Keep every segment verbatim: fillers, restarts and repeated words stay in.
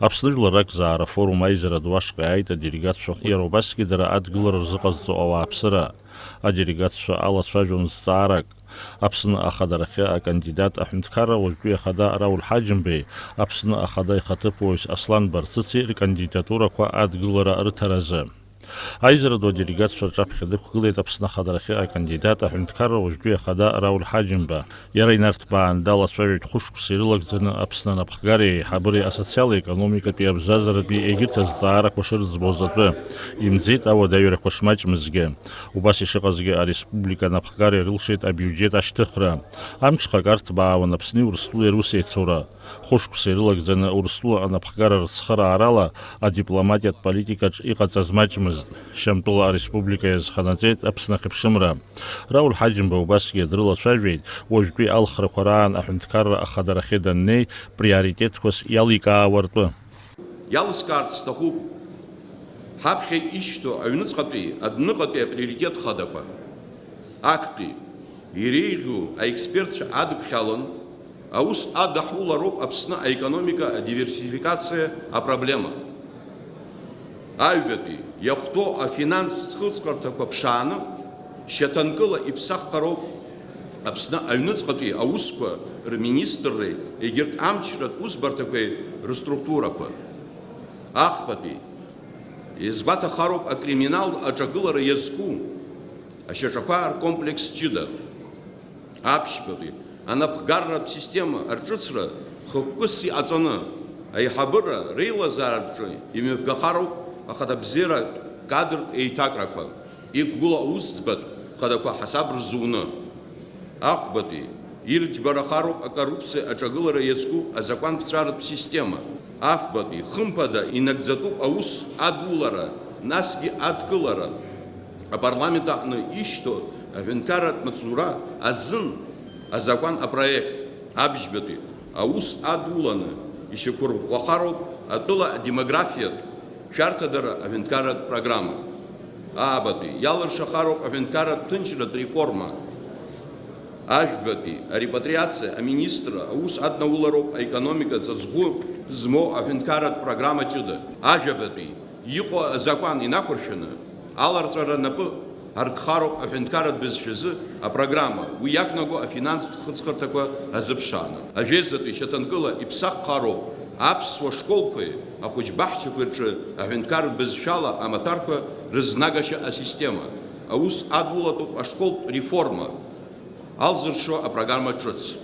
Аԥсны жәлар ракзаара афорум аизара ду ашҟа иааит аделегатцәа, иара убасгьы дара адгылара рзыҟазҵо ауааԥсыра. Аделегатцәа алацәажәон зҵаарак. Аԥсны ахадарахьы акандидат аҳәынҭқарра уажәтәи ахада Рауль Ҳаџьымбеи Аԥсны ахада ихаҭыԥуаҩыс Аслан Барцыци ркандидатурақәа адгылара рыҭаразы. Аизара ду аделегатцәа рҿаԥхьа дықәгылеит Аԥсны ахадарахьы акандидат аҳәынҭқарра уажәтәи ахада Рауль Ҳаџьымба. Иара инарҭбаан далацәажәеит хәышықәса ирылагӡаны Аԥсны анапхгареи аиҳабыреи асоциал-економикатәи абзазаратәи егьырҭ азҵаарақәа шырӡбоз атәы. Имӡеит ауадаҩрақәа шмаҷмызгьы. Убас ишыҟазгьы, ареспублика анапхгара ирылшеит абиуџьет ашьҭыхра. Амҽхак арҭбаауан Аԥсни Урыстәылеи русеицура. Хәышықәса ирылагӡаны Урыстәыла анапхгара рыцхыраарала адипломатиатә политикаҿ иҟаҵаз маҷмызт. Шьамтәыла ареспублика иазханаҵеит Аԥсны ахьыԥшымра. Рауль Ҳаџьымба убасгьы дрылацәажәеит, уажәтәи алхрақәа раан аҳәынҭқарра ахадарахьы даннеи, приоритетқәас иаликаауа ртәы. Иалыскаарц сҭахуп, ҳаԥхьа ишьҭоу аҩныҵҟатәи, адәныҟатәи априоритет хадақәа, актәи, иреиӷьу аекспертцәа адыԥхьалан, аус адаҳулароуп Аԥсны аекономика адиверсификациа апроблема. Аҩбатәи, иахәҭоу афинанстә хыҵҟарҭақәа ԥшааны, шьаҭанкыла иԥсаххароуп Аԥсны аҩныҵҟатәи аусқәа рминистрреи егьырҭ амчратә усбарҭақәеи рыструктурақәа. Ахԥатәи, иазгәаҭахароуп акриминалтә аҿагылара иазку ашьаҿақәа ркомплекс ҷыда. Аԥшьбатәи, анапхгарратә система арҿыцра хықәкыс иҟаҵаны, аиҳабыра реилазаараҿы имҩаԥгахароуп ахаҭабзиаратә кадртә еиҭакрақәа, иқәгылоу аусӡбатә хадақәа ҳасаб рзуны. Ахәбатәи, ирыџьбарахароуп акоррупциа аҿагылара иазку азакәанԥҵәаратә система. Афбатәи, хымԥада, инагӡатәуп аус адулара, насгьы адкылара. Апарламент аҟны ишьҭоу аҳәынҭқарратә маҵзура азын азакәан апроект. Абжьбатәи, аус адуланы ишьақәырӷәӷәахароуп атәыла адемографиатә шәарҭадара аҳәынҭқарратә программа. Аабатәи, иалыршахароуп аҳәынҭқарратә ҭынчратә реформа. Ажәбатәи, арепатриациа аминистр аус аднаулароуп аекономика ҵаҵӷәы змоу аҳәынҭқарратә программа ҷыда. Ажәабатәи, иҟоу азакәан инақәыршәаны, аларҵәара напы аркхароуп аҳәынҭқарратә бызшәазы апрограмма, уи иақәнаго афинанстә хыҵхырҭақәа азыԥшааны. Ажәеизатәи, шьаҭанкыла иԥсаххароуп аԥсуа школқәеи ахәыҷбаҳчақәеи рҿы аҳәынҭқарратә бызшәала амаҭәарқәа рызнагашьа асистема. Аус адулатәуп ашколтә реформа алзыршо апрограмма ҿыц.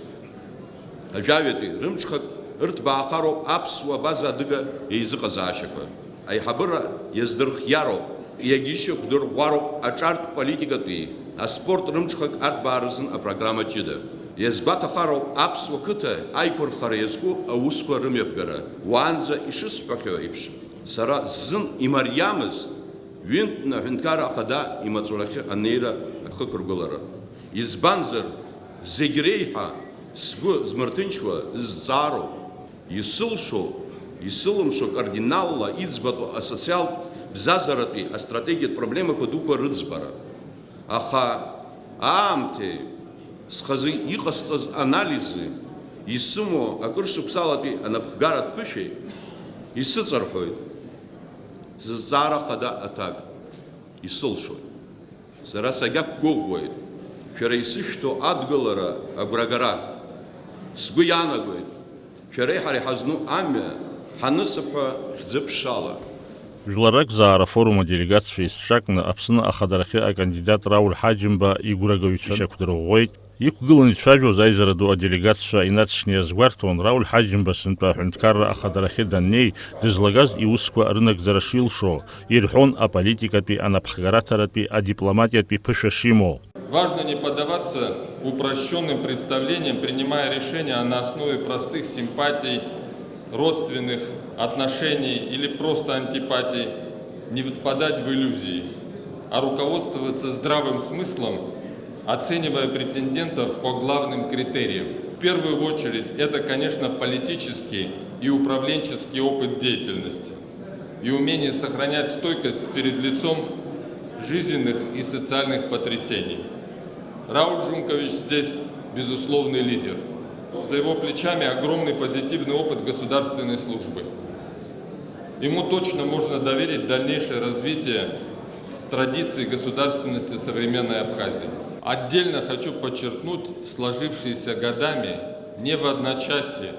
Ажәаҩатәи, рымҽхак ырҭбаахароуп аԥсуа база адыга еизыҟазаашьақәа. Аиҳабыра иаздырхиароуп, иагьышьақәдырӷәӷәароуп аҿартә политикатәи аспорт рымҽхак арҭбаа рзын апрограмма ҷыда. Иазгәаҭахароуп аԥсуа қыҭа аиқәырхара иазку аусқәа рымҩаԥгара. Уаанӡа ишысҳәахьоу еиԥш, сара сзын имариамызт ҩынтәны аҳәынҭқарра ахада имаҵурахьы анеира ахықәыргылара. Избанзар, зегь реиҳа сгәы змырҭынчуа зҵаароуп, исылшо, исылымшо кардиналла иӡбатәу асоциалтә бзазаратәи астратегиатә проблемақәа дуқәа рыӡбара. Аха аамҭеи схазы иҟасҵаз анализи исымоу акыр шықәсалатәи анапхгаратә ԥышәеи исыҵарҳәоит зызҵаара хада аҭак, исылшоит. Сара сагьақәгәыӷуеит шәара исышәҭо адгылара агәрагара. Сгәы иаанагоит, шәареи ҳареи ҳазну амҩа ҳанысып ҳәа хьӡы-ԥшала. Жәлар ракзаара афорум аделегатцәа еизҿакны Аԥсны ахадарахьы акандидат Рауль Ҳаџьымба игәрагаҩцәа ишьақәдырӷәӷәеит. Иқәгыланы ицәажәоз аизара ду аделегатцәа инаҵшьны иазгәарҭон Рауль Ҳаџьымба сынтәа аҳәынҭқарра ахадарахьы даннеи, дызлагаз иусқәа рынагӡара шилшо, ирҳәон аполитикатәи, анапхгараҭаратәи, адипломатиатәи ԥышәа шимоу. Важно не поддаваться упрощённым представлениям, принимая решения на основе простых симпатий, родственных отношений или просто антипатий, не впадать в иллюзии, а руководствоваться здравым смыслом, оценивая претендентов по главным критериям. В первую очередь, это, конечно, политический и управленческий опыт деятельности и умение сохранять стойкость перед лицом жизненных и социальных потрясений. Рауль Жункович здесь безусловный лидер. За его плечами огромный позитивный опыт государственной службы. Ему точно можно доверить дальнейшее развитие традиций государственности современной Абхазии. Отдельно хочу подчеркнуть сложившийся годами не в одночасье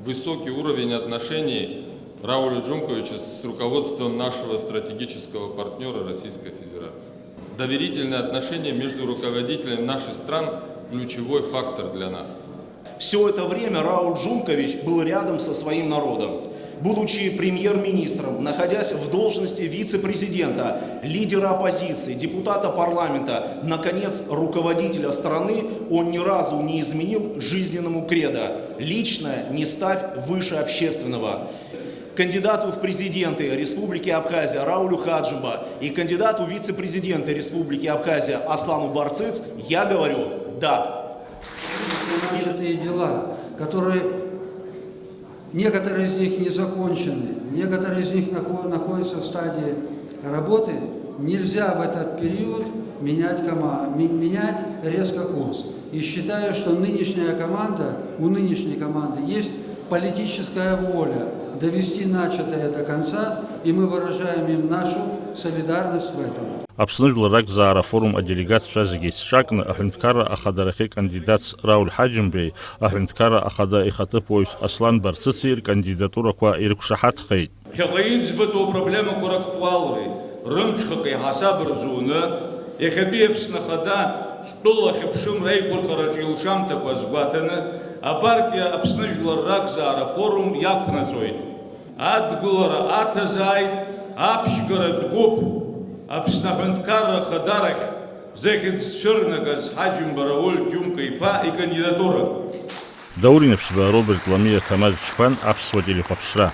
высокий уровень отношений Рауля Джумковича с руководством нашего стратегического партнера Российской Федерации. Доверительные отношения между руководителями наших стран – ключевой фактор для нас. Все это время Рауль Джумкович был рядом со своим народом. Будучи премьер-министром, находясь в должности вице-президента, лидера оппозиции, депутата парламента, наконец, руководителя страны, он ни разу не изменил жизненному кредо: «Личное не ставь выше общественного». Кандидату в президенты Республики Абхазия Раулю Хаджимба и кандидату в вице-президенты Республики Абхазия Аслану Барциц я говорю «да». Начатые дела, которые, некоторые из них не закончены, некоторые из них нахо- находятся в стадии работы, нельзя в этот период менять, кома- ми- менять резко курс. И считаю, что нынешняя команда, у нынешней команды есть политическая воля довести начатое до конца, и мы выражаем им нашу солидарность в этом. Аԥсны жәлар ракәзаара афорум аделегатцәа зегьы еицҿакны аҳәынҭқарра ахадарахьы кандидатс Рауль Ҳаџьымбеи аҳәынҭқарра ахада ихаҭыԥуаҩс Аслан Барцыци ркандидатурақәа ирықәшаҳаҭхеит. Ԥхьаҟа иӡбатәу апроблемақәа рактуалреи рымҽхаки ҳасаб рзуны, иахьатәи Аԥсны Ахада ҳтәыла ахьыԥшымра аиқәырхараҿы илшамҭақәа азгәаҭаны, апартиа Аԥсны Жәлар Ракзаара Форум иақәнаҵоит. Адгылара аҭазааит аԥшьгаратә гәыԥ Аԥсны Аҳәынҭқарра Ахадарахь зыхьӡ цәырнагаз Ҳаџьымба Рауль Џьумка-иԥа икандидатура. Даур Инаԥшьба, Роберт Ламиа, Ҭамаз Чԥан, Аԥсуа телехәаԥшра.